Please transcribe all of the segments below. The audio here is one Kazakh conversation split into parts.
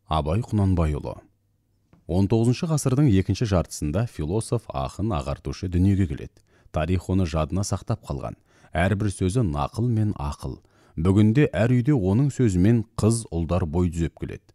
Абай Құнанбайұлы. 19 ғасырдың екінші жартысында философ, ақын, ағартушы дүниеге келеді. Тарих оны жадына сақтап қалған. Әрбір сөзі нақыл мен ақыл. Бүгінде әр үйде оның сөзімен қыз, ұлдар бой түзеп келеді.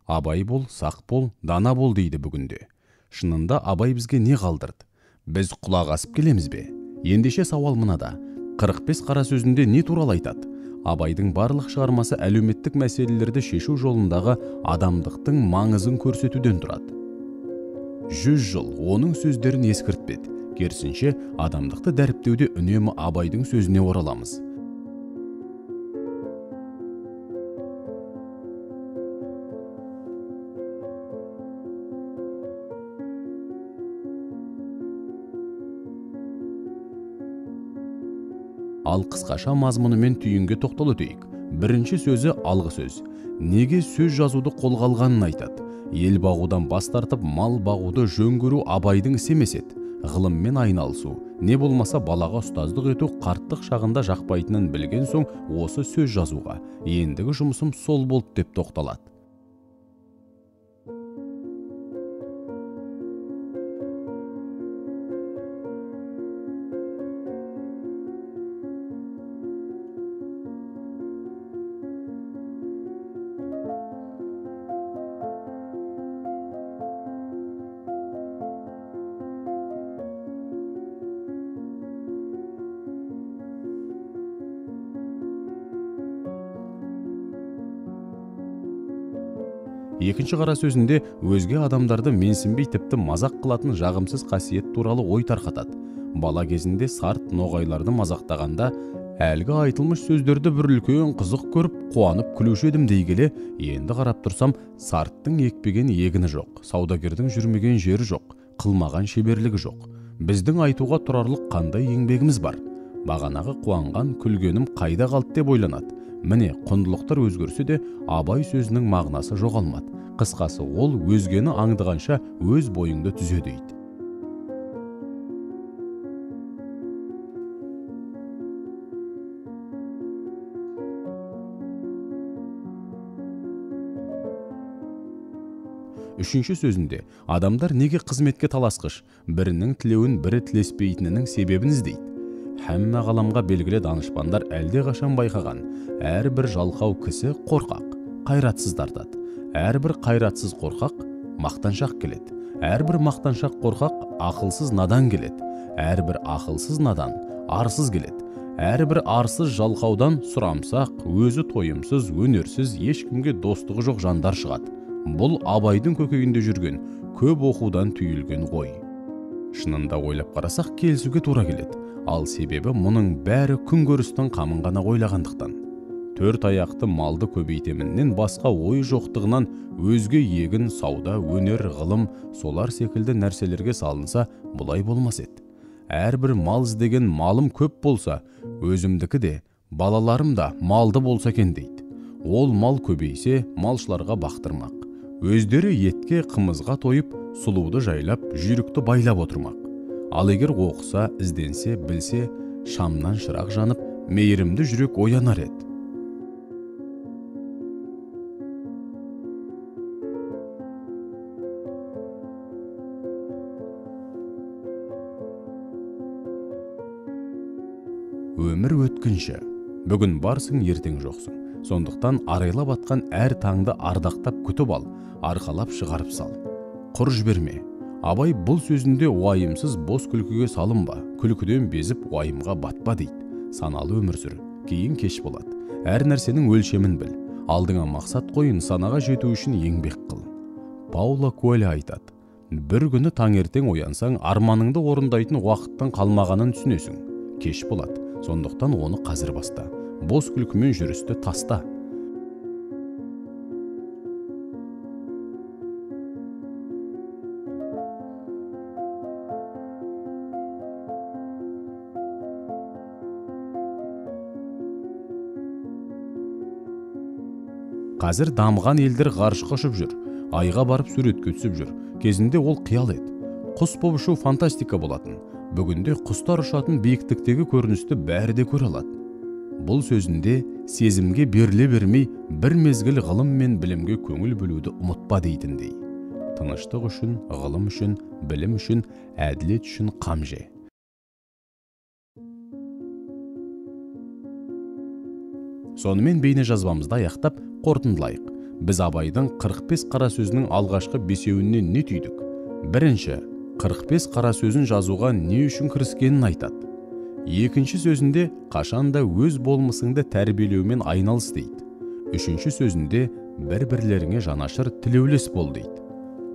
Абай бол, сақ бол, дана бол дейді бүгінде. Шынында Абай бізге не қалдырды? Біз құлақ асып келеміз бе? Ендеше сауал мынада. 45 қара сөзінде не туралы айтады? Абайдың барлық шығармасы әлеуметтік мәселелерді шешу жолындағы адамдықтың маңызын көрсетуден тұрады. 100 жыл оның сөздерін ескертпеді. Керісінше, адамдықты дәріптеуде үнемі Абайдың сөзіне ораламыз. Ал қысқаша мазмұнымен түйінге тоқтал өтейік. Бірінші сөзі алғы сөз. Неге сөз жазуды қолға алғанын айтады. Ел бағудан бас тартып, мал бағуды жөн көру Абайдың ісі емес еді. Ғылыммен айналысу, не болмаса балаға ұстаздық ету қарттық шағында жақпайтынын білген соң осы сөз жазуға, ендігі жұмысым сол болды деп тоқталады. Екінші қара сөзінде өзге адамдарды менсінбей тіпті мазақ қылатын жағымсыз қасиет туралы ой тарқатады. Бала кезінде сарт ноғайларды мазақтағанда әлгі айтылмыш сөздерді бір үлкен қызық көріп, қуанып күлуші едім дей келе, енді қарап тұрсам, сарттың екпеген егіні жоқ, саудагердің жүрмеген жері жоқ, қылмаған шеберлігі жоқ. Біздің айтуға тұрарлық қандай еңбегіміз бар? Бағанағы қуанған күлгенім қайда қалды деп ойланады. Міне, құндылықтар өзгерсе де, Абай сөзінің мағынасы жоғалмады. Қысқасы, ол өзгені аңдығанша өз бойыңды түзе дейді. Үшінші сөзінде адамдар неге қызметке таласқыш, бірінің тілеуін бірі тілеспейтінінің себебін іздейді. Әмме ғаламға белгілі данышпандар әлде қашан байқаған, әрбір жалқау кісі қорқақ, қайратсыз тартады. Әрбір қайратсыз қорқақ мақтаншақ келеді. Әрбір мақтаншақ қорқақ ақылсыз надан келеді. Әрбір ақылсыз надан арсыз келеді. Әрбір арсыз жалқаудан сұрамсақ, өзі тойымсыз, өнерсіз, ешкімге достығы жоқ жандар шығады. Бұл Абайдың көкейінде жүрген, көп оқудан түйілген ой. Шынында ойлап қарасақ, келісуге тура келеді. Ал себебі мұның бәрі күнкөрістің қамын ғана ойлағандықтан. Төрт аяқты малды көбейтеміннен басқа ой жоқтығынан өзге егін, сауда, өнер, ғылым, солар секілді нәрселерге салынса, бұлай болмас еді. Әрбір мал іздеген малым көп болса, өзімдікі де, балаларым да малды болса екен дейді. Ол мал көбейсе, малшыларға бақтырмақ. Өздері етке, қымызға тойып, сұлуды жайлап, жүйрікті байлап отырмақ. Ал егер оқыса, ізденсе, білсе, шамнан шырақ жанып, мейірімді жүрек оянар еді. Өмір өткінші. Бүгін барсың, ертең жоқсың. Сондықтан арайлап атқан әр таңды ардақтап күтіп ал, арқалап шығарып сал. Құр жіберме. Абай бұл сөзінде уайымсыз бос күлкіге салынба, күлкіден безіп уайымға батпа дейді. Саналы өмір сүр, кейін кеш болады. Әр нәрсенің өлшемін біл. Алдыңа мақсат қой, нысанаға жету үшін еңбек қыл. Пауло Коэльо айтады: бір күні таңертең оянсаң, арманыңды орындайтын уақыттың қалмағанын түсінесің. Кеш болады. Сондықтан оны қазір баста. Бос күлкімен жүрісті таста. Қазір дамыған елдер ғарышқа ұшып жүр, айға барып суретке түсіп жүр. Кезінде ол қиял еді. Құс боп ұшу фантастика болатын. Бүгінде құстар ұшатын биіктіктегі көріністі бәрі де көре алады. Бұл сөзінде Сезімге беріле бермей, бір мезгіл ғылым мен білімге көңіл бөлуді ұмытпа дейтіндей. Тыныштық үшін, ғылым үшін, білім үшін, әділет үшін қам же. Сонымен бейне жазбамызды аяқтап, қорытындылайық. Біз Абайдың 45 қара сөзінің алғашқы бесеуінен не түйдік? Бірінші, 45 қара сөзін жазуға не үшін кіріскенін айтады. Екінші сөзінде қашанда өз болмысыңды тәрбиелеумен айналыс дейді. Үшінші сөзінде бір-бірлеріңе жанашыр тілеулес бол дейді.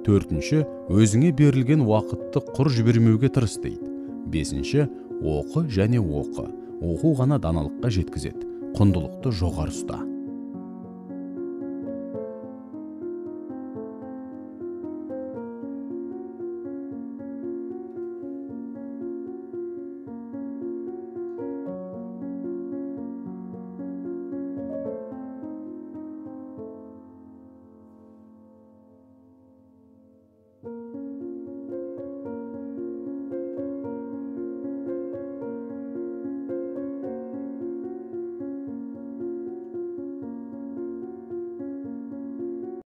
Төртінші, өзіңе берілген уақытты құр жібермеуге тырыс дейді. Бесінші, оқы және оқы. Оқу ғана даналыққа жеткізеді. Құндылықты жоғары ұста.